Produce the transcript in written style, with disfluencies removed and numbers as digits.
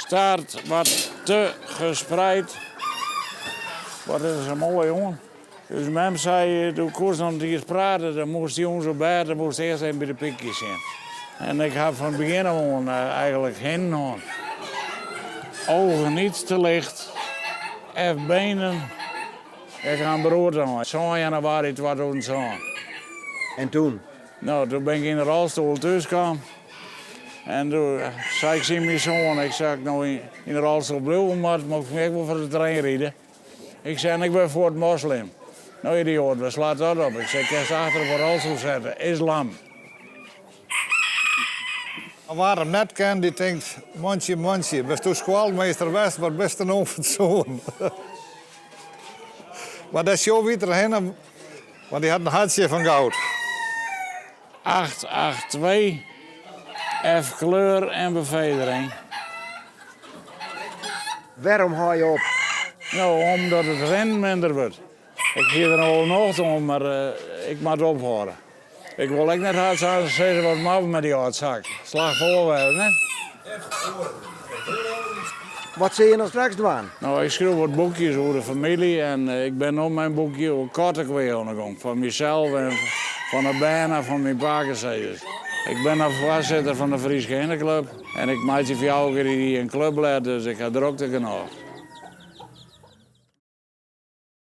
Staart wat te gespreid. Wat is der sa moai oan? Us mem sei, doe koest noch net iens prate, dan moast jûns op bêd, dan moast earst even by de pykjes sjen. En ik ha fan it begjin ôf oan eigenlik hinnen hân. Ogen iets te licht, F benen. Ik ha in beroerte hân, sân jannewaris 2007. En toen? No, doe bin ik yn de rolstoel thús kaam. En doe sei ik tsjin myn soan, ik sei, as ik no yn de rolstoel bliuwe moat, moat ik ek wol foar de trein ride. Ik sei, en ik wurd fuort moslim. No idioat, wêr slacht dat op? Ik sei, kinst achter op 'e rolstoel sette, islam. Wa't him net ken, dy tinkt, Mantsje, mantsje, bisto skoalmeester west, wat bist der no fatsoen? Mar dêr sjo wie er hinne, want dy hat in hartsje fan goud. 8, 8, 2, F kleur en bevedering. Wêrom hâld je op? No, omdat it rinnen minder wurdt. Ik hie der no wol nocht oan, mar ik moat ophâlde. Ik wol ek net ha sa sizze wat moatte we mei dy âld sak. Slach foarwerp, net? Wat sil je no straks dwaan? No, ik skriuw wat boekjes oer de famylje en ik bin no mei in boekje oer kattekwea oan de gong. Foar mysels en fan de bern en fan myn pakesizzers. Ik bin noch foarsitter fan de Fryske Hinneklup en ik meitsje fjouwer kear yn jier in klupblêd, dus ik ha drokte genôch.